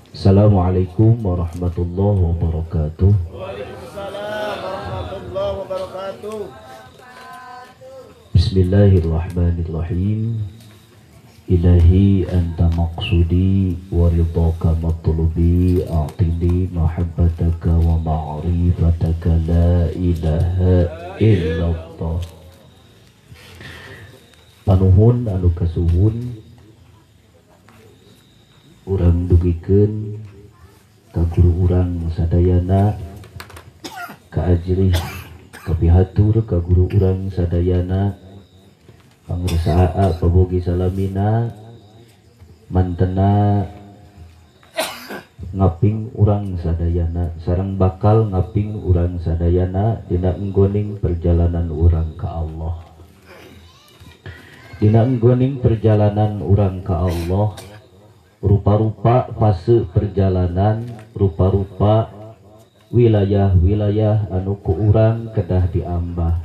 Assalamualaikum warahmatullahi wabarakatuh. Waalaikumsalam warahmatullahi wabarakatuh. Bismillahirrahmanirrahim. Ilahi anta maqsudi wa ridhaka matlubi, a'tini mahabbataka wa ma'rifataka, la ilaha illallah. Panuhun anu kasuhun urang dugikeun ka guru urang sadayana, ka ajrih kapihatur ka guru urang sadayana, pangersa aa pabogi salamina, mantena ngaping urang sadayana sareng bakal ngaping urang sadayana dina enggoning perjalanan urang ka Allah. Dina enggoning perjalanan urang ka Allah, rupa-rupa fase perjalanan, rupa-rupa wilayah-wilayah anu ku urang kedah diambah.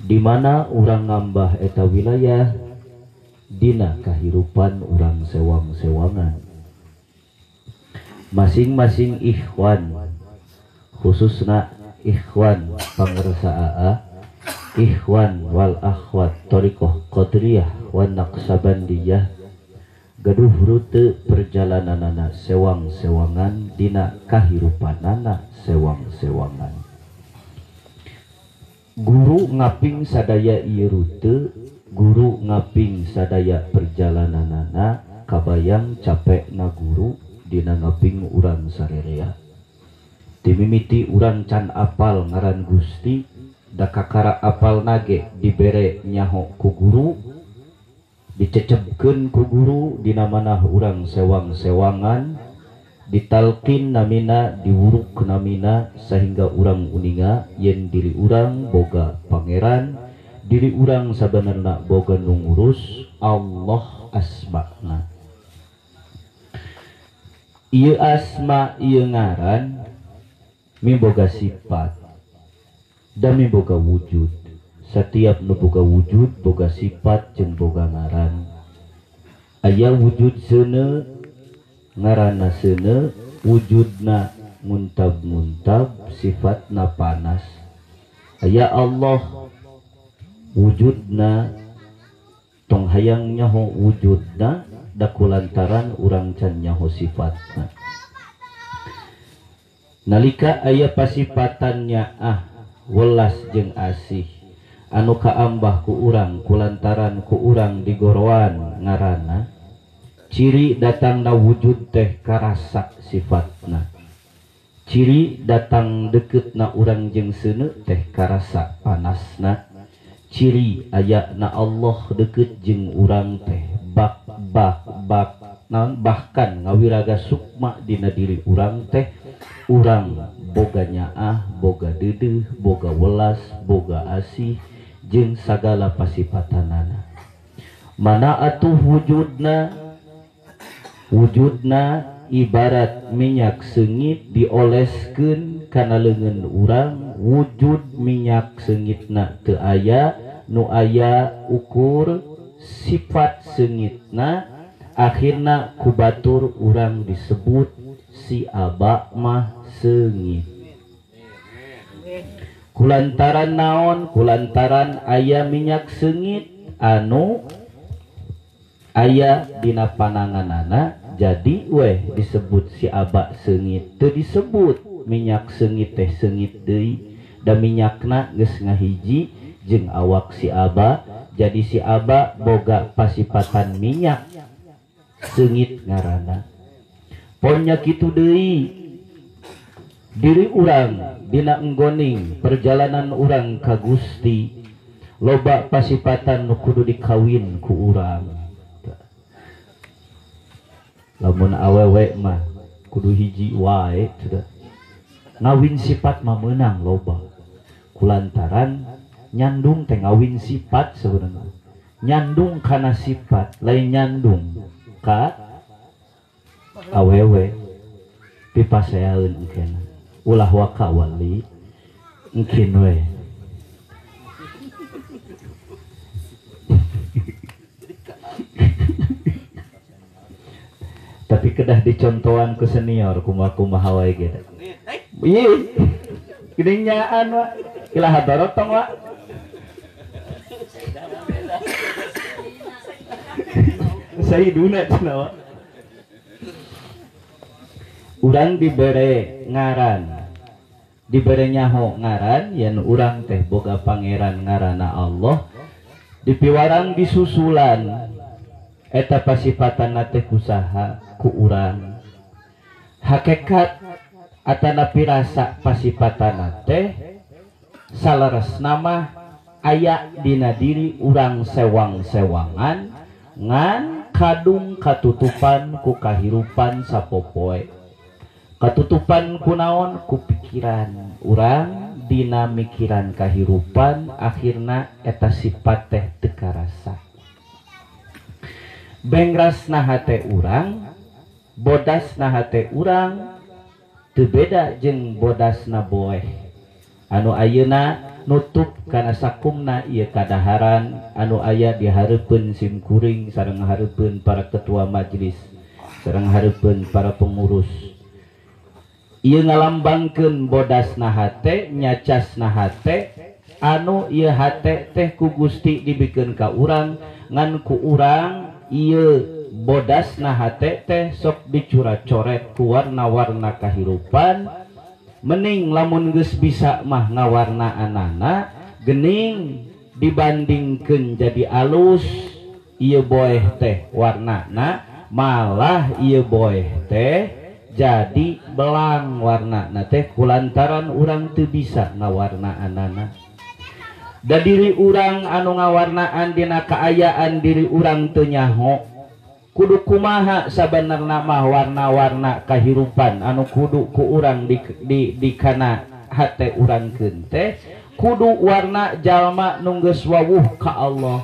Di mana urang ngambah eta wilayah dina kahirupan urang sewang-sewangan. Masing-masing ikhwan, khususna ikhwan pangersa aa, ikhwan wal akhwat thariqah qadiriyah wan naqsabandiyah, gaduh rute perjalananana sewang-sewangan dina kahirupanana sewang-sewangan. Guru ngaping sadaya ieu rute, guru ngaping sadaya perjalananana, kabayang capekna guru dina ngaping urang sarerea. Timimiti urang can apal ngaran Gusti, da kakara apal nage dibere nyaho ku guru, dicecebkeun ku guru dina manah urang sewang-sewangan, ditalkin namina, diwuruk namina, sehingga urang uninga yen diri urang boga pangeran, diri urang sabenerna boga nu ngurus Allah asmana. Ieu asma ieu ngaran miboga sifat dan miboga wujud. Setiap nu boga wujud boga sifat jeung boga ngaran. Aya wujud seuneu, ngaranna seuneu, wujudna muntab-muntab, sifatna panas. Aya Allah wujudna tong hayang nyaho wujudna, da kulantaran urang can nyaho sifatna. Nalika aya pasipatannya ah welas jeung asih anu kaambah ku urang kulantaran ku urang digoroan ngaranna, ciri datangna wujud teh karasa sifatna, ciri datang deketna urang jeung seuneu teh karasa panasna, ciri ayana Allah deket jeung urang teh bak bak bak naon, bahkan ngawiraga sukma dina diri urang teh, urang boga nyaah, boga deudeuh, boga welas, boga asih jeung sagala pasipatanana. Mana atuh wujudna? Wujudna ibarat minyak seungit dioleskeun kana leungeun urang, wujud minyak seungitna teu aya, nu aya ukur sifat seungitna, akhirna ku batur urang disebut si aba mah seungit. Kulantaran naon? Kulantaran aya minyak seungit anu aya dina pananganana, jadi weh disebut si aba seungit. Teu disebut minyak seungit teh seungit deui, da minyakna geus ngahiji jeung awak si aba, jadi si aba boga pasipatan minyak seungit ngaranna. Ponya kitu deui diri urang dina enggoning perjalanan urang ka Gusti, loba pasipatan nu kudu dikawin ku urang. Lamun awewe mah kudu hiji wae sudah. Ngawin sifat mah meunang loba. Kulantaran nyandung teh ngawin sifat sebenarnya. Nyandung kana sifat, lain nyandung ka awewe. Pipaseaeun engkena. Ulah waka wali engkin we. Tapi kedah dicontohan ku senior kumaha-kumaha wae ge. Ieu geuning nyaan wa ilah hadarot tong wa. Sayyiduna cenah wa. Urang dibere ngaran, dibere nyaho ngaran yen urang teh boga pangeran ngaranna Allah, dipiwarang disusulan eta pasifatanna teh kusaha ku urang. Hakekat atanapi rasa pasifatanna teh saleresna mah aya dina diri urang sewang-sewangan ngan kadung katutupan ku kahirupan sapopoe. Katutupan ku naon? Ku pikiran urang dina mikiran kahirupan akhirna eta sifat teh teu karasa. Bengrasna hate urang, bodasna hate urang teu beda jeung bodasna boeh anu ayeuna nutup kana sakumna ieu kadaharan anu aya di hareupeun simkuring sareng hareupeun para ketua majelis sareng hareupeun para pengurus. Ieu ngalambangkeun bodasna hate, nyacasna hate anu ieu hate teh ku Gusti dibikeun ka urang ngan ku urang ieu bodasna hate teh sok dicura-coret ku warna-warna kahirupan. Mening lamun geus bisa mah ngawarnaanana gening dibandingkeun jadi alus ieu boeh teh warnana, malah ieu boeh teh jadi belang warnana teh kulantaran urang teu bisa ngawarnaanana. Da diri urang anu ngawarnaan dina kaayaan diri urang teu nyaho kudu kumaha sabenerna mah warna-warna kahirupan anu kudu ku urang di kana hate urang keun teh kudu warna jalma nu geus wawuh ka Allah.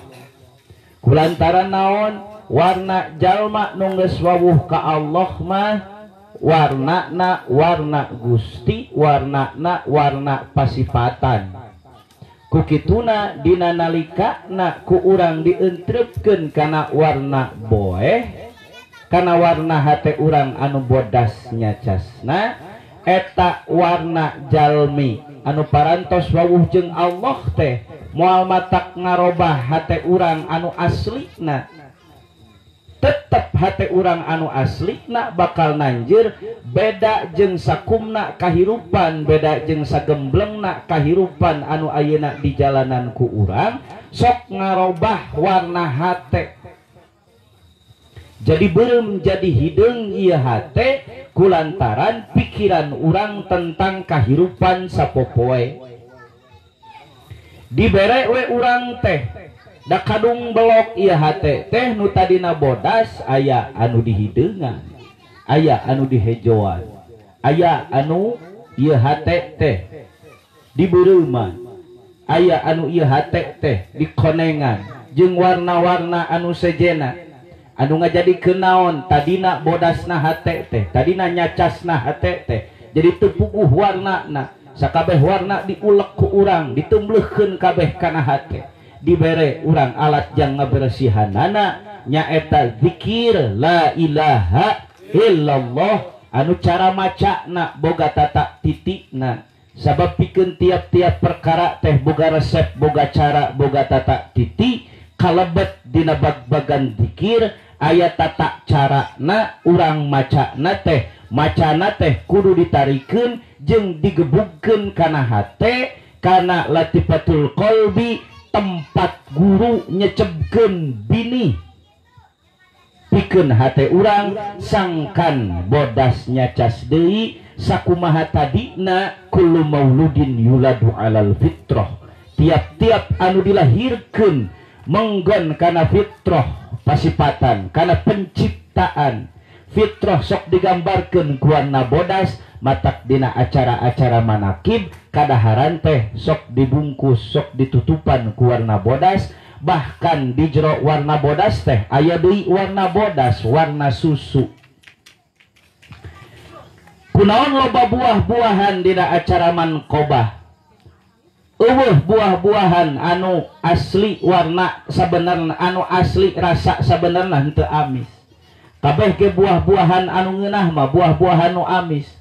Kulantaran naon? Warna jalma nu geus wawuh ka Allah mah warnana warna Gusti, warnana warna pasifatan. Kukituna dina nalikana ku urang dientreupkeun kana warna boeh, kana warna hate urang anu bodas nyacasna, eta warna jalmi anu parantos wawuh jeung Allah teh moal matak ngarobah hate urang anu aslina. Tetep hate urang anu aslina bakal nanjir beda jeung sakumna kahirupan, beda jeung sagemblengna kahirupan anu ayeuna di jalanan ku urang sok ngarobah warna hate. Jadi beureum jadi hideung ieu hate kulantaran pikiran urang tentang kahirupan sapopoe. Dibere we urang teh da kadung belok ieu hate teh nu tadina bodas aya anu dihideungan, aya anu dihejoan, aya anu ieu hate teh dibeureuman, aya anu ieu hate teh dikonengan jeung warna-warna anu sejena anu ngajadikeun naon tadina bodasna hate teh, tadina nyacasna hate teh jadi teu puguh warnana, sakabeh warna diulek ku urang, ditumbleuhkeun kabeh kana hate. Dibere urang alat yang ngabersihanana nyaeta zikir la ilaha illallah anu cara macana boga tata titikna, sabab pikeun tiap-tiap perkara teh boga resep, boga cara, boga tata titik. Kalebet dina bag-bagan zikir aya tata carana urang macana teh, macana teh kudu ditarikeun jeung digebugkeun kana hate, kana latifatul qalbi, tempat guru nyecebkeun bini pikeun hate urang sangkan bodas nyacas deui sakumaha tadina kullu mauludin yuladu alal fitrah, tiap-tiap anu dilahirkeun menggon kana fitrah pasipatan, kana penciptaan. Fitrah sok digambarkeun ku warna bodas, matak dina acara-acara manakib kadaharan teh sok dibungkus, sok ditutupan ku warna bodas. Bahkan di jero warna bodas teh aya deui warna bodas warna susu. Kunaon loba buah-buahan dina acara manqobah? Eueuh buah-buahan anu asli warna sabenerna, anu asli rasa sabenerna henteu amis. Kabeh ge buah-buahan anu ngeunah mah buah-buahan nu amis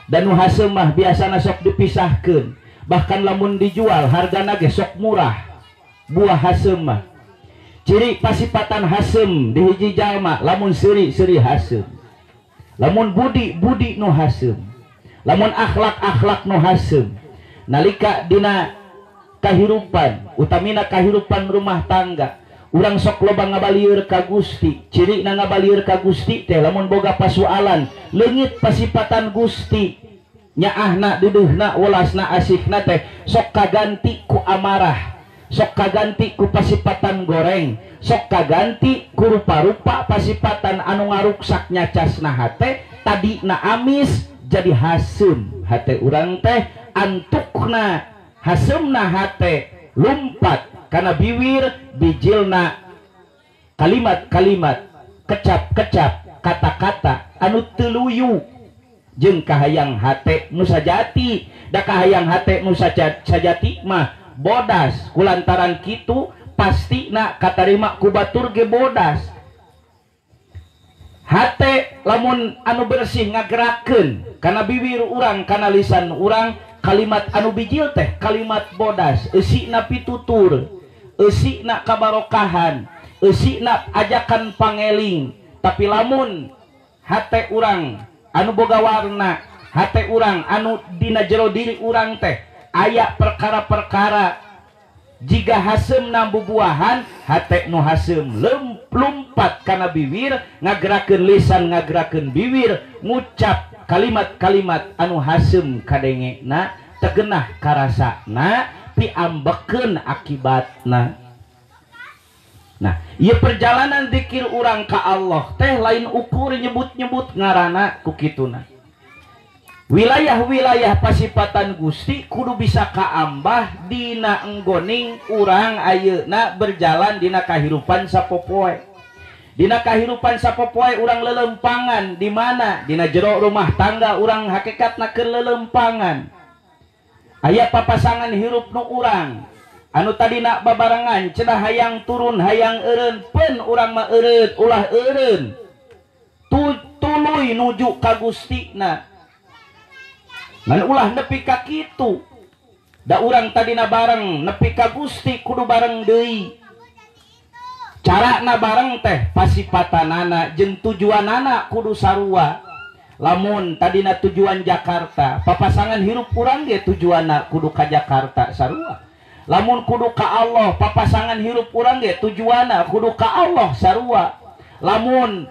dan nu haseum mah biasana sok dipisahkeun. Bahkan lamun dijual hargana ge sok murah buah haseum mah. Ciri pasipatan haseum di hiji jalma lamun seuri-seuri haseum. Lamun budi-budi nu haseum. Lamun akhlak-akhlak nu haseum. Nalika dina kahirupan, utamina kahirupan rumah tangga, urang sok loba ngabalieur ka Gusti. Cirina ngabalieur ka Gusti teh lamun boga pasualan leungit pasipatan Gusti, nyaahna deudeuna welasna asihna teh sok kaganti ku amarah, sok kaganti ku pasipatan goreng, sok kaganti ku rupa-rupa pasipatan anu ngaruksak nyacasna hate. Tadina amis jadi haseum hate urang teh, antukna haseumna hate lumpat karena biwir bijilna kalimat-kalimat, kecap-kecap kata-kata anu teluyu jeung kahayang hate nu sajati. Da kahayang hate nu sajati mah bodas, kulantaran kitu pastina katarima ku batur ge bodas. Hate lamun anu bersih ngagerakeun kana biwir urang, kana lisan urang, kalimat anu bijil teh kalimat bodas, eusina pitutur, eusina kabarokahan, eusina ajakan pangeling. Tapi lamun hate urang anu boga warna, hate urang anu dina jero diri urang teh aya perkara-perkara jiga haseumna bubuahan, hate nu haseum lumpat kana biwir, ngagerakeun lisan, ngagerakeun biwir, ngucap kalimat-kalimat anu haseum kadengena, tegenah karasana, piambekeun akibatna. Nah, ieu perjalanan zikir urang ka Allah teh lain ukur nyebut-nyebut ngaranna ku kituna. Wilayah-wilayah pasipatan Gusti kudu bisa kaambah dina enggoning urang ayeuna berjalan dina kahirupan sapopoe. Dina kahirupan sapopoe urang lelempangan di mana? Dina jero rumah tangga urang hakikatna keur lelempangan. Aya papasangan hirup nu urang anu tadina babarengan cenah hayang turun hayang eureun, peun urang mah eureun ulah eureun. Tuluy nuju ka Gustina. Ngan ulah nepi ka kitu. Da urang tadina bareng nepi ka Gusti kudu bareng deui. Carana bareng teh pasipatanana jeung tujuanana kudu sarua. Lamun tadina tujuan Jakarta, papasangan hirup urang ge tujuanna kudu ka Jakarta sarua. Lamun kudu ka Allah, papasangan hirup urang ge tujuanna kudu ka Allah sarua. Lamun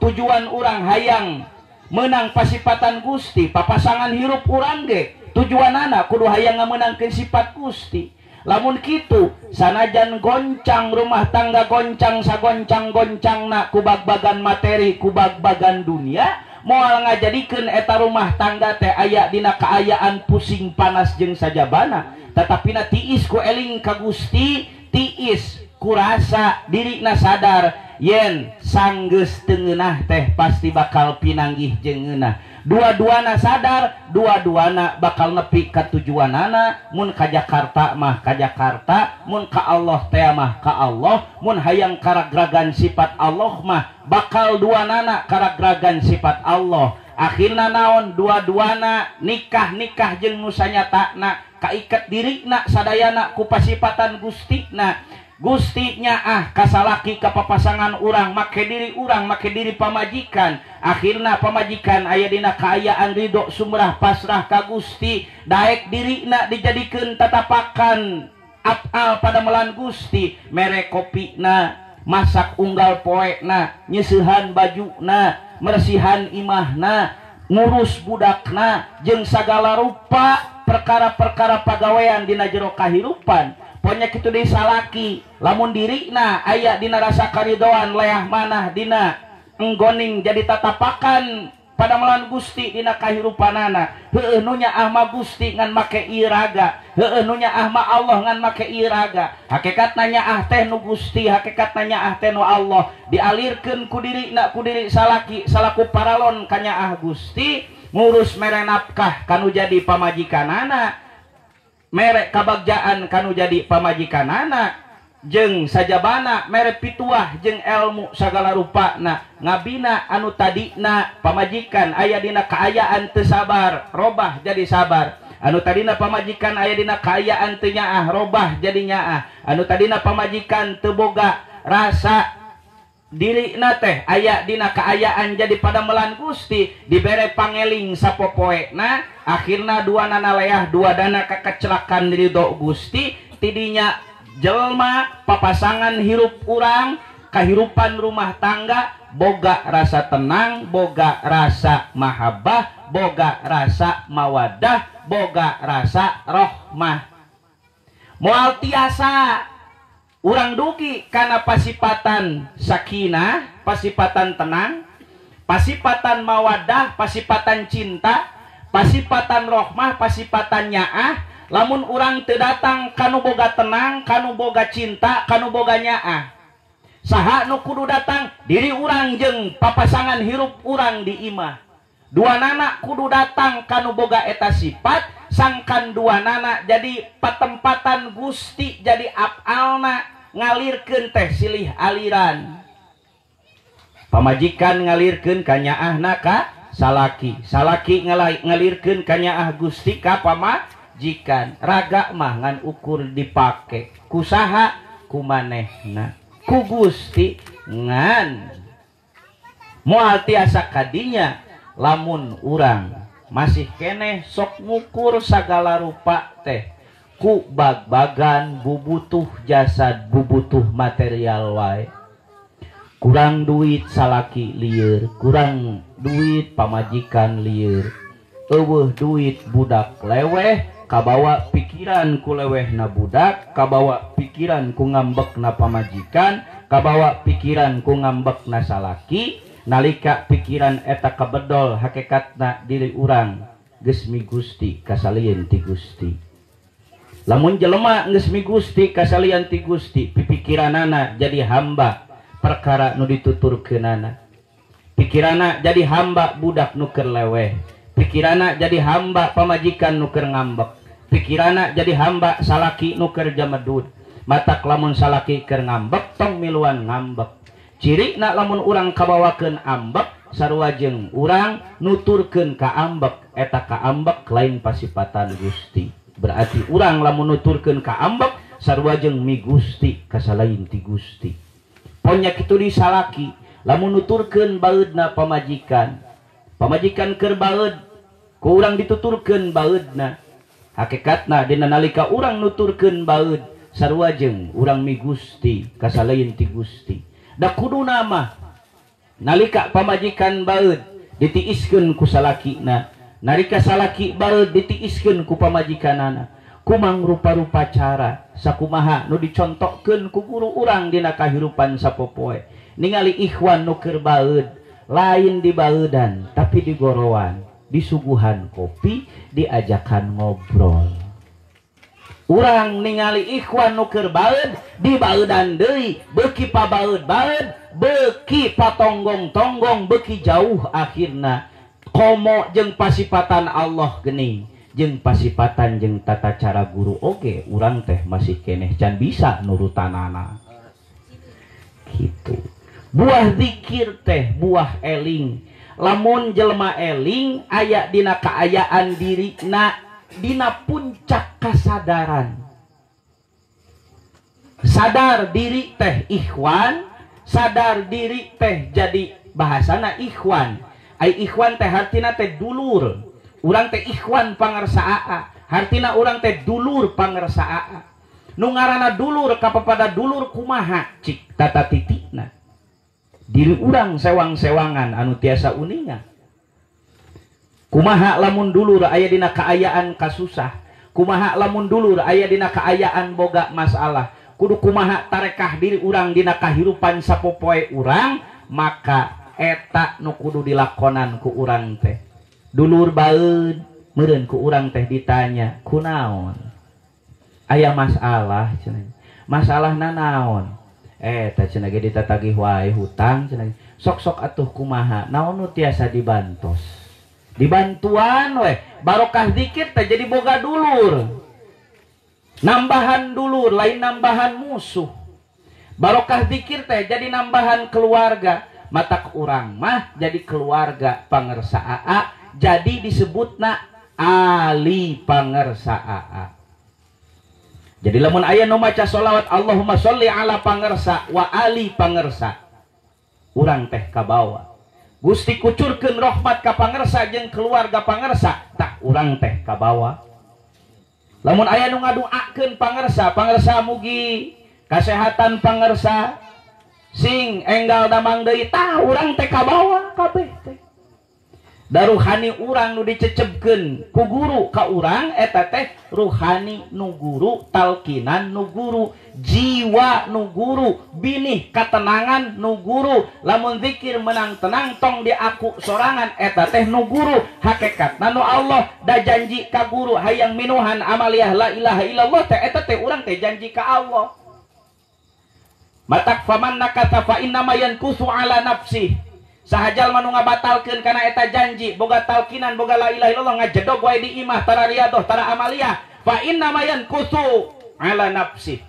tujuan urang hayang menang pasipatan Gusti, papasangan hirup urang ge tujuanana kudu hayang ngamenangkeun sifat Gusti. Lamun kitu sanajan goncang rumah tangga, goncang sagoncang-goncangna ku bag-bagan materi, ku bag-bagan dunia, moal ngajadikeun eta rumah tangga teh aya dina kaayaan pusing panas jeung sajabana. Tetapina tiis ku eling ka Gusti, tiis ku rasa dirina sadar yen sanggeus teu ngeunah teh pasti bakal pinanggih jeung ngeunah. Dua-duana sadar, dua-duana bakal nepi ka tujuanana. Mun ka Jakarta mah ka Jakarta, mun ka Allah teh mah ka Allah, mun hayang karagragan sifat Allah mah bakal duanana karagragan sifat Allah. Akhirna naon, dua-duana nikah-nikah jeung nu sanyatana, kaiket dirina sadayana ku pasipatan Gustina. Gusti nyaah kasalaki ka papasangan urang, make diri urang, make diri pamajikan. Akhirna pamajikan aya dina kaayaan ridho sumrah pasrah ka Gusti, daek dirina dijadikeun tatapakan apal pada melan Gusti, mere kopina, masak unggal poekna, nyeusehan bajuna, mersihan imahna, ngurus budakna, jeung sagala rupa perkara-perkara pagawean dina jero kahirupan. Ponya kitu deui salaki, lamun dirina aya dina rasa karidoan leah manah dina enggoning jadi tatapakan pada melan Gusti dina kahirupanana. Heueuh nu nyaah mah Gusti ngan make iraga, heueuh nu nyaah mah Allah ngan make iraga. Hakikatna nyaah teh nu Gusti, hakikatna nyaah teh nu Allah. Dialirkeun ku dirina ku diri salaki salaku paralon ka nyaah Gusti, ngurus mere nafkah kanu jadi pamajikanana, mere kabagjaan kanu jadi pamajikanana, jeung sajabana mere pituah jeung ilmu sagala rupana ngabina anu tadina pamajikan aya dina kaayaan teu sabar robah jadi sabar, anu tadina pamajikan aya dina kaayaan teu nyaah robah jadi nyaah, anu tadina pamajikan teu boga rasa dirina teh aya dina kaayaan jadi padamelan Gusti dibere pangeling sapopoena akhirna dua nana leah dua dana kakecelakan ridho Gusti. Tidinya jelma papasangan hirup urang kahirupan rumah tangga boga rasa tenang, boga rasa mahabbah, boga rasa mawadah, boga rasa rohmah. Moal tiasa urang dugi kana pasipatan sakinah, pasipatan tenang, pasipatan mawadah, pasipatan cinta, pasipatan rohmah, pasipatan nyaah. Lamun urang teu datang kanu boga tenang, kanu boga cinta, kanu boga nyaah. Saha nu kudu datang? Diri urang jeung papasangan hirup urang di imah. Dua nana kudu datang kanu boga eta sifat, sangkan dua nana jadi patempatan Gusti jadi afalna ngalirkeun teh silih aliran. Pamajikan ngalirkeun ka nyaahna ka salaki, salaki ngalirkeun ka nyaah Gusti ka pamajikan. Raga mah ngan ukur dipake kusaha kumanehna ku Gusti ngan moal tiasa kadinya lamun urang masih keneh sok ngukur sagala rupa teh ku bag-bagan bubutuh jasad bubutuh material wae. Kurang duit salaki lieur, kurang duit pamajikan lieur, eueuh duit budak leweh, kabawa pikiran ku lewehna budak, kabawa pikiran ku ngambekna pamajikan, kabawa pikiran ku ngambekna salaki. Nalika pikiran eta kabedol hakikatna diri urang geus mi Gusti kasalieun ti Gusti. Lamun jelema geus mi Gusti kasalian ti Gusti, pipikiranana jadi hamba perkara nu dituturkeunana. Pikiranna jadi hamba budak nu keur leweh, pikiranna jadi hamba pamajikan nu keur ngambek, pikiranna jadi hamba salaki nu keur jamedud. Matak lamun salaki keur ngambek tong miluan ngambek. Cirina lamun urang kabawakeun ambek sarua jeung urang nuturkeun ka ambek, eta ka ambek lain pasipatan Gusti. Berarti urang lamun nuturkeun ka ambek sarua jeung mi Gusti kasalain ti Gusti. Ponya kitu di salaki lamun nuturkeun baeudna pamajikan, pamajikan keur baeud ku urang dituturkeun baeudna. Hakikatna dina nalika urang nuturkeun baeud sarua jeung urang mi Gusti kasalain ti Gusti. Da kuduna mah nalika pamajikan baeud ditiiskeun ku salakina, nalika salaki baeud ditiiskeun ku pamajikanana. Kumang rupa-rupa cara sakumaha nu dicontohkeun ku guru urang dina kahirupan sapopoe. Ningali ikhwan nu keur baeud lain di baeudan tapi di gorowan, disuguhan kopi, diajakan ngobrol. Urang ningali ikhwan nu keur baeud di baeudan deui, beuki pabaeud-baeud, beuki patonggong-tonggong, beuki jauh akhirna komo jeung pasipatan Allah geuning, jeung pasipatan jeung tata cara guru oge urang teh masih keneh can bisa nurutanana. Gitu. Buah zikir teh buah eling. Lamun jelema eling aya dina kaayaan dirina dina puncak kasadaran. Sadar diri teh ikhwan, sadar diri teh jadi bahasana ikhwan. Ai ikhwan teh hartina teh dulur. Urang teh ikhwan pangersa aa, hartina urang teh dulur pangersa aa. Nu ngaranna dulur kapapada dulur kumaha cik tata titikna. Diri urang sewang-sewangan anu tiasa uninga. Kumaha lamun dulur aya dina kaayaan kasusah, kumaha lamun dulur aya dina kaayaan boga masalah, kudu kumaha tarekah diri urang dina kahirupan sapopoe urang, maka eta nu kudu dilakonan ku urang teh. Dulur baeud meureun ku urang teh ditanya kunaon, aya masalah cenah, masalahna naon, eta cenah ge ditatagih wae hutang cenah, sok-sok atuh kumaha naon nu tiasa dibantos, dibantuan weh barokah dikit teh jadi boga dulur, nambahan dulur lain nambahan musuh. Barokah zikir teh jadi nambahan keluarga. Matak urang mah jadi keluarga Pangersa AA, jadi disebutna Ali Pangersa AA. Jadi lamun aya nu maca sholawat Allahumma sholli ala Pangersa wa ali Pangersa, urang teh kabawa. Gusti kucurkeun rahmat ka Pangersa jeung keluarga Pangersa, tak urang teh kabawa. Lamun aya nu ngaduakeun Pangersa, Pangersa mugi kasehatan Pangersa sing enggal damang deui, tah urang teh kabawa kabeh teh. Da ruhani urang nu dicecebkeun ku guru ka urang eta teh ruhani nu guru, talkinan nu guru, jiwa nu guru, binih katenangan nu guru. Lamun zikir menang tenang tong diaku sorangan eta teh nu guru, hakikatna nu Allah. Da janji ka guru hayang minuhan amaliyah la ilaha illallah teh eta teh urang teh janji ka Allah. Matak faman nakatha fa innama yankusu ala nafsih. Saha jalma nu ngabatalkeun kana eta janji, boga talkinan, boga la ilaha illallah, ngajedog wae di imah, tara riadoh, tara amaliyah, fa innama yankusu ala nafsih.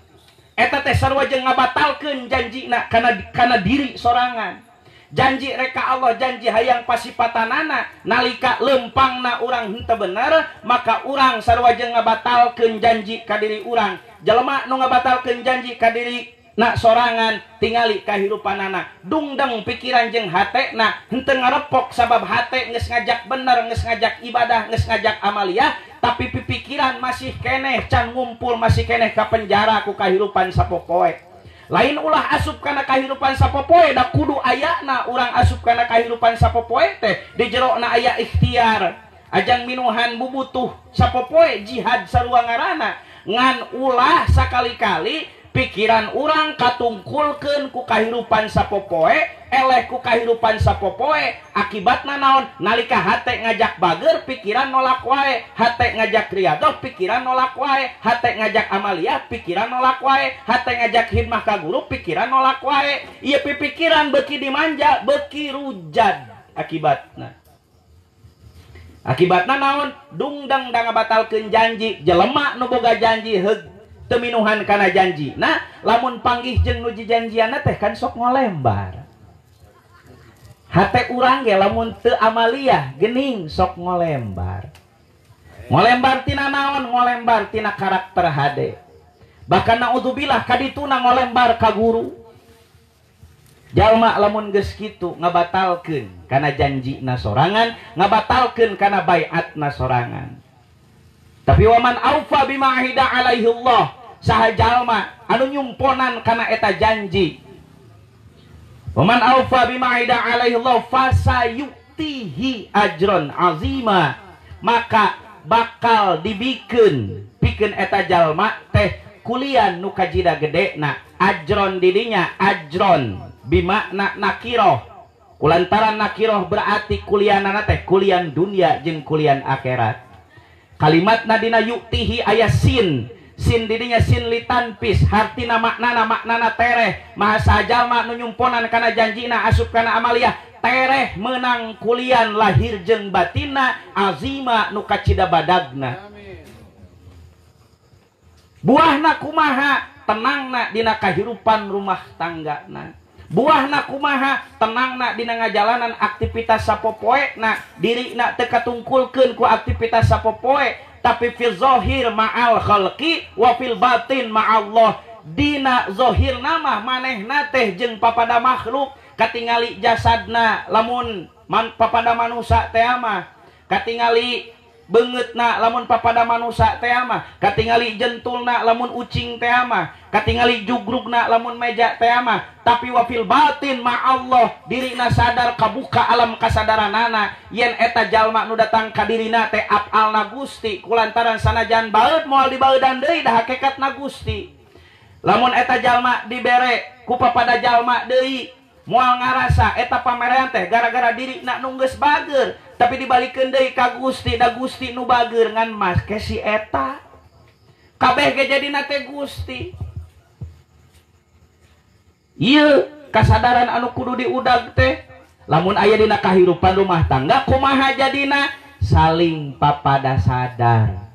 Eta teh sarua jeung ngabatalkeun janjina kana diri sorangan. Janji reka Allah, janji hayang pasipatanana, nalika lempangna urang henteu bener, maka urang sarua jeung ngabatalkeun janji ka diri urang. Jelema nu ngabatalkeun janji ka diri nak sorangan tingali kahirupanana, dungdeng pikiran jeung hatena henteu ngarepok sabab hate geus ngajak bener, geus ngajak ibadah, geus ngajak amaliyah, tapi pipikiran masih keneh can ngumpul, masih keneh ka penjara ku kahirupan sapopoe. Lain ulah asup kana kahirupan sapopoe, da kudu ayana urang asup kana kahirupan sapopoe teh di jerona aya ikhtiar, ajang minuhan bubutuh sapopoe jihad sarua ngaranna. Ngan ulah sakali-kali pikiran urang katungkulkeun ku kahirupan sapopoe, eleh ku kahirupan sapopoe, akibatna naon? Nalika hate ngajak bager, pikiran nolak wae, hate ngajak riadoh, pikiran nolak wae, hate ngajak amaliyah, pikiran nolak wae, hate ngajak khidmah ka guru, pikiran nolak wae. Ieu pikiran beuki dimanja, beuki rujad akibatna. Akibatna naon? Dungdeng da ngabatalkeun janji, jelema nu boga janji heug teminuhan kana janji. Nah, lamun panggih jeung nu jijanjianna teh kan sok ngolembar. Hate urang ge lamun teu amaliyah geuning sok ngolembar. Ngolembar tina naon? Ngolembar tina karakter hade. Bahkan naudzubillah kadituna ngolembar ka guru. Jalma lamun geus kitu ngabatalkeun kana janjina sorangan, ngabatalkeun kana baiatna sorangan. Tapi waman aufa bima ahida alaihi Allah, saha jalma anu nyumponan kana eta janji. Waman aufa bima ahida alaihi Allah fasayutihi ajron azima, maka bakal dibikeun pikeun eta jalma teh kulian nu kajida gedena. Ajron didinya ajron bimakna nakiroh, kulantaran nakiroh berarti kulianana teh kulian dunia jeung kulian akhirat. Kalimatna dina yuktihi aya sin, sin didinya sin litanpis, hartina maknana maknana tereh. Maha sajalma nu nyumponan kana janjina asup kana amaliyah tereh menang kulian lahir jeung batina azima nu kacida badagna. Buahna kumaha? Tenangna dina kahirupan rumah tanggana. Buahna kumaha? Tenangna dina ngajalanan aktivitas sapopoe na, dirina teu katungkulkeun ku aktivitas sapopoe, tapi fil zahir ma'al khalqi wa fil batin ma'allah. Dina zahir nama manehna teh jeung papada makhluk, katingali jasadna lamun papada manusa teh mah, katingali beungeutna lamun papada manusa teh mah, katingali jentulna lamun ucing teh mah, katingali jugrugna lamun meja teh mah, tapi wa fil batin ma'allah, dirina sadar kabuka alam kasadaranana yen eta jalma nu datang ka dirina teh afalna Gusti, kulantaran sanajan baeud moal dibaeudan deui da hakikatna Gusti. Lamun eta jalma dibere ku papada jalma deui moal ngarasa eta pamerean teh gara-gara dirina nu geus bager, tapi dibalikeun deui ka Gusti, da Gusti nu bager ngan make si eta kabeh ge jadina teh Gusti. Ieu kasadaran anu kudu diudag teh lamun aya dina kahirupan rumah tangga kumaha jadina saling papada sadar.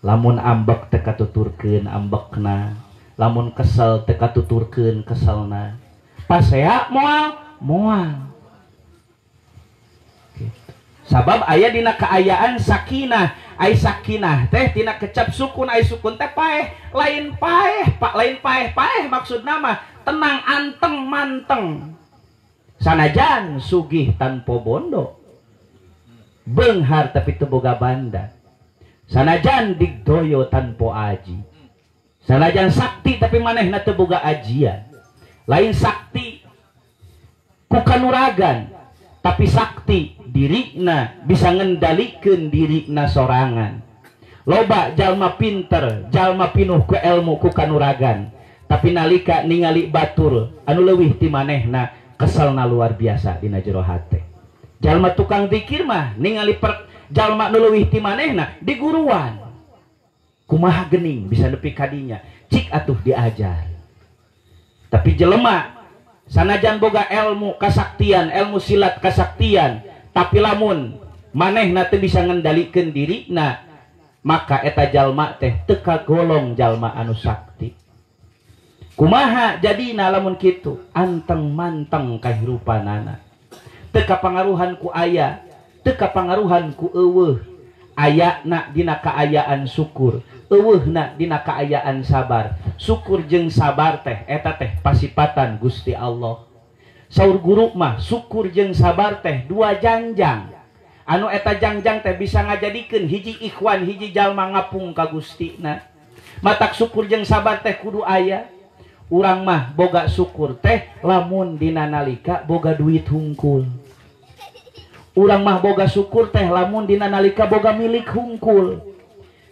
Lamun ambek teh katuturkeun ambekna, Lamun kesel teu katuturkeun keselna. Pasea moal moal. Gitu. Sabab aya dina kaayaan sakinah. Ai sakinah teh tina kecap sukun, ai sukun teh paeh, lain paeh, pak lain paeh, paeh maksudna mah tenang anteng manteng. Sanajan sugih tanpa bondo, beunghar tapi teu boga banda. Sanajan digdoyo tanpa aji. Sanajan sakti tapi manehna teu boga ajian. Lain sakti ku kanuragan, tapi sakti dirina bisa ngendalikeun dirina sorangan. Loba jalma pinter, jalma pinuh ku ilmu ku kanuragan, tapi nalika ningali batur anu leuwih ti manehna keselna luar biasa dina jero hate. Jalma tukang zikir mah ningali jalma nu leuwih ti manehna diguruan. Kumaha geuning bisa nepi ka dinya, cik atuh diajar. Tapi jelema sanajan boga ilmu kasaktian, ilmu silat kasaktian, tapi lamun manehna teu bisa ngendalikeun dirina, maka eta jalma teh teu kagolong jalma anu sakti. Kumaha jadina lamun kitu? Anteng manteng kahirupanana. Teu kapangaruhan ku aya, teu kapangaruhan ku eueuh. Ayana dina kaayaan syukur, eueuhna dina kaayaan sabar. Syukur jeung sabar teh eta teh pasipatan Gusti Allah. Saur guru mah syukur jeung sabar teh dua jangjang. Anu eta jangjang teh bisa ngajadikeun hiji ikhwan hiji jalma ngapung ka Gustina. Matak syukur jeung sabar teh kudu aya. Urang mah boga syukur teh lamun dina nalika boga duit hungkul. Urang mah boga syukur teh lamun dina nalika boga milik hungkul.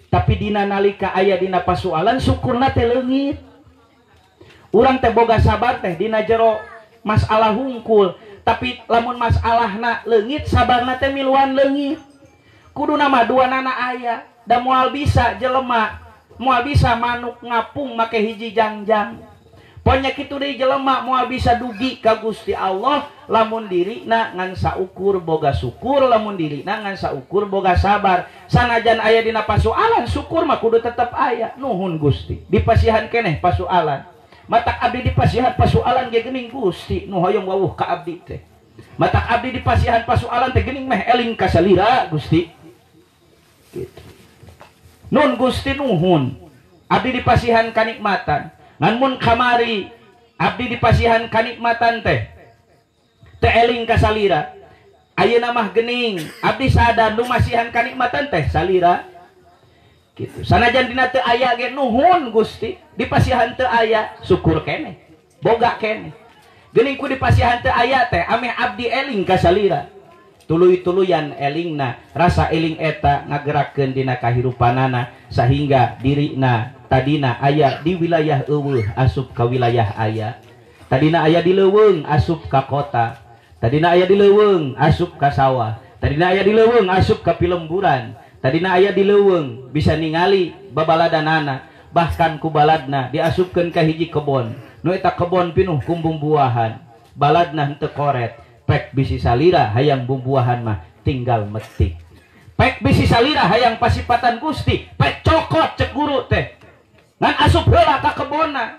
Tapi dina nalika aya dina pasualan syukurna teh leungit. Urang teh boga sabar teh dina jero masalah hungkul, tapi lamun masalahna leungit sabarna teh miluan leungit. Kuduna mah duanana aya, da moal bisa jelema, moal bisa manuk ngapung make hiji jangjang. Ponya kitu deui jelema moal bisa dugi ka Gusti Allah lamun dirina ngan saukur boga syukur, lamun dirina ngan saukur boga sabar. Sanajan aya dina pasualan syukur mah kudu tetep aya. Nuhun Gusti, dipasihan keneh pasualan. Matak abdi dipasihan pasualan ge geuning Gusti nu hoyong wawuh ka abdi teh. Matak abdi dipasihan pasualan teh geuning meh eling ka salira Gusti. Gitu. Nun Gusti nuhun, abdi dipasihan kanikmatan. Ngan mun kamari abdi dipasihan kanikmatan teh teh eling ka salira. Ayeuna mah geuning abdi sadar nu masihan kanikmatan teh salira. Gitu. Sanajan dina teu aya ge nuhun Gusti, dipasihan teu aya syukur keneh, boga keneh. Geuning ku dipasihan teu aya teh ameh abdi eling ka salira. Tuluy-tuluyan elingna, rasa eling eta ngagerakeun dina kahirupanana sahingga dirina tadina aya di wilayah eueuh asup ka wilayah aya. Tadina aya di leuweung asup ka kota. Tadina aya di leuweung asup ka sawah. Tadina aya di leuweung asup ka pilemburan. Tadina aya di leuweung bisa ningali babaladanana, bahkan ku baladna diasupkeun ka hiji kebon. Nu eta kebon pinuh ku bumbuahan. Baladna henteu koret. Pek bisi salira hayang bumbuahan mah tinggal metik. Pek bisi salira hayang pasipatan Gusti, pek cokot cek guru teh. Ngan asup heula ka kebonna.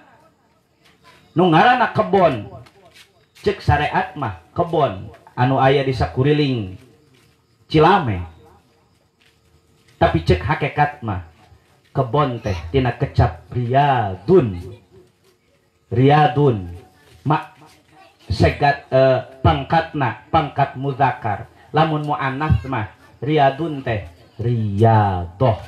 Nu ngaranna kebon cek syariat mah kebon anu aya di sakuriling Cilame. Tapi cek hakikat mah kebon teh tina kecap riyadun. Riyadun mak segat pangkatna pangkat muzakar. Lamun muannas mah riyadun teh riyadoh.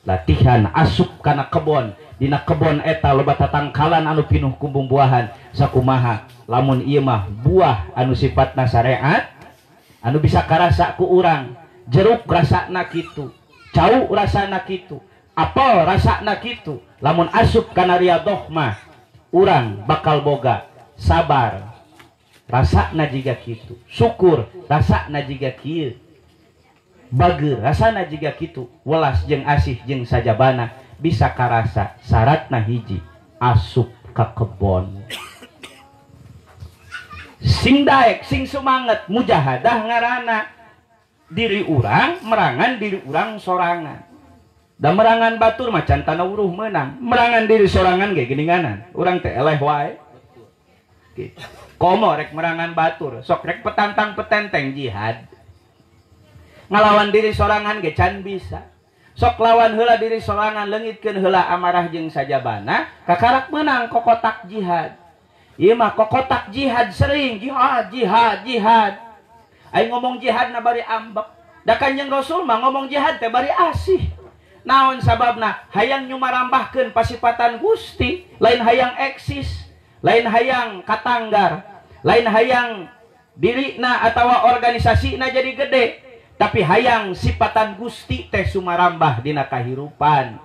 Latihan asup kana kebon, dina kebon eta loba tatangkalan anu pinuh ku bumbuahan. Sakumaha lamun ieu mah buah anu sifatna syariat anu bisa karasa ku urang. Jeruk rasana kitu, cau rasana kitu, apel rasana kitu. Lamun asup kana riyadoh mah urang bakal boga sabar rasana jiga kitu, syukur rasana jiga kieu, bager rasana jiga kitu, welas jeung asih jeung sajabana bisa karasa. Syaratna hiji, asup ka kebon. Sing daek sing semangat mujahadah ngaranna diri urang merangan diri urang sorangan. Da merangan batur mah can tana uruh meunang. Merangan diri sorangan ge geuninganan. Urang teh eleh wae. Gitu. Komo rek merangan batur, sok rek petantang petenteng jihad. Ngalawan diri sorangan ge can bisa. Sok lawan heula diri sorangan, leungitkeun heula amarah jeung sajabana, kakarak meunang kokotak jihad. Ieu mah kokotak jihad sering jihad jihad jihad. Aing ngomong jihad na bari ambek. Da Kanjeng Rasul mah ngomong jihad teh bari asih. Naon sababna? Hayang nyumarambahkeun pasipatan Gusti, lain hayang eksis, lain hayang katanggar, lain hayang dirina atawa organisasina jadi gede, tapi hayang sipatan Gusti teh sumarambah dina kahirupan.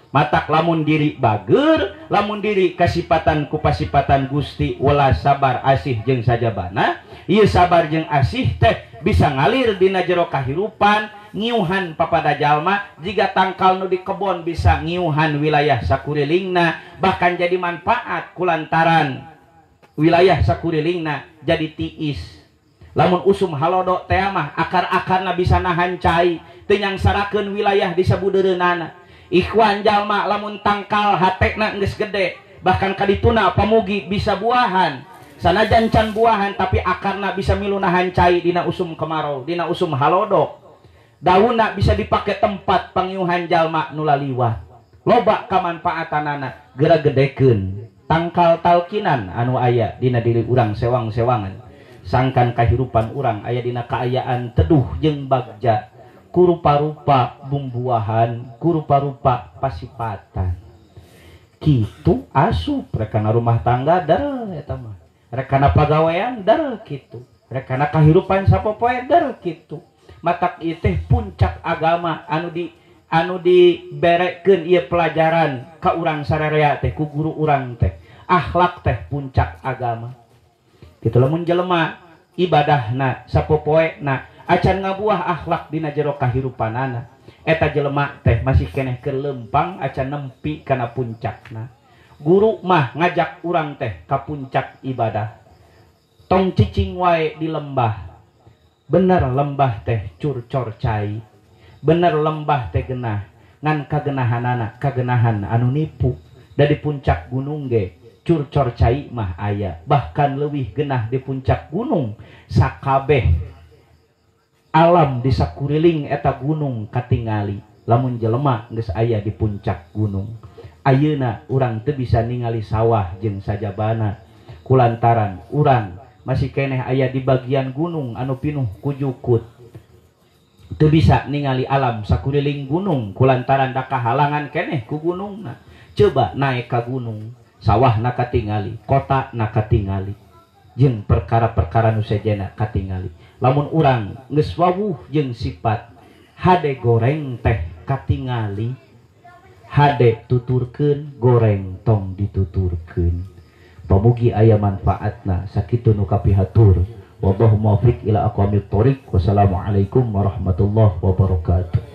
Matak lamun diri bager, lamun diri kasipatan ku pasipatan Gusti welas sabar asih jeung sajabana, ieu sabar jeung asih teh bisa ngalir dina jero kahirupan, ngiuhan papada jalma, jiga tangkal nu di kebon bisa ngiuhan wilayah sakurilingna, bahkan jadi manfaat kulantaran wilayah sakurilingna jadi tiis. Lamun usum halodo teh mah akar-akarna bisa nahan cai, teu nyangsarakeun wilayah di sabudeureunana. Ikhwan jalma lamun tangkal hatena geus gede, bahkan kadituna pamugi bisa buahan. Sanajan can buahan tapi akarna bisa milu nahan cai dina usum kemarau, dina usum halodo. Daunna bisa dipake tempat pangiuhan jalma nu laliwat. Loba kamanfaatanana geura gedekeun tangkal talkinan anu aya dina diri urang sewang-sewangan. Sangkan kahirupan urang aya dina kaayaan teduh jeung bagja, kurupa-rupa bumbuahan, kurupa-rupa pasipatan. Kitu asup rekana rumah tangga dar eta mah, rekana pagawean dar kitu, rekana kahirupan sapopoe dar kitu. Matak ieu teh puncak agama anu diberekeun ieu pelajaran ka urang sararea teh ku guru urang teh. Akhlak teh puncak agama. Kitu lamun jelema ibadahna sapopoena acan ngabuah akhlak dina jero kahirupanana, eta jelema teh masih keneh keur lempang acan nempi kana puncakna. Guru mah ngajak urang teh ka puncak ibadah. Tong cicing wae di lembah. Bener lembah teh curcor cai, bener lembah teh genah, ngan kagenahanana kagenahan anu nipu. Dari puncak gunung ge curcor cai mah aya, bahkan leuwih genah di puncak gunung. Sakabeh alam di sakuriling eta gunung katingali. Lamun jelema geus aya di puncak gunung, ayeuna urang teu bisa ningali sawah jeung sajabana kulantaran urang masih keneh aya di bagian gunung anu pinuh ku jukut. Teu bisa ningali alam sakuriling gunung kulantaran da kahalangan keneh ku gunungna. Coba naik ka gunung, sawahna katingali, kota na katingali, jeung perkara-perkara nu sejenna katingali. Lamun urang geus wawuh jeung sifat hade goreng teh katingali, hade tuturkeun goreng tong dituturkeun. Pamugi aya manfaatna sakitu nu kapihatur. Wallahu muwaffiq ila aqwamit thoriq. Wassalamualaikum warahmatullahi wabarakatuh.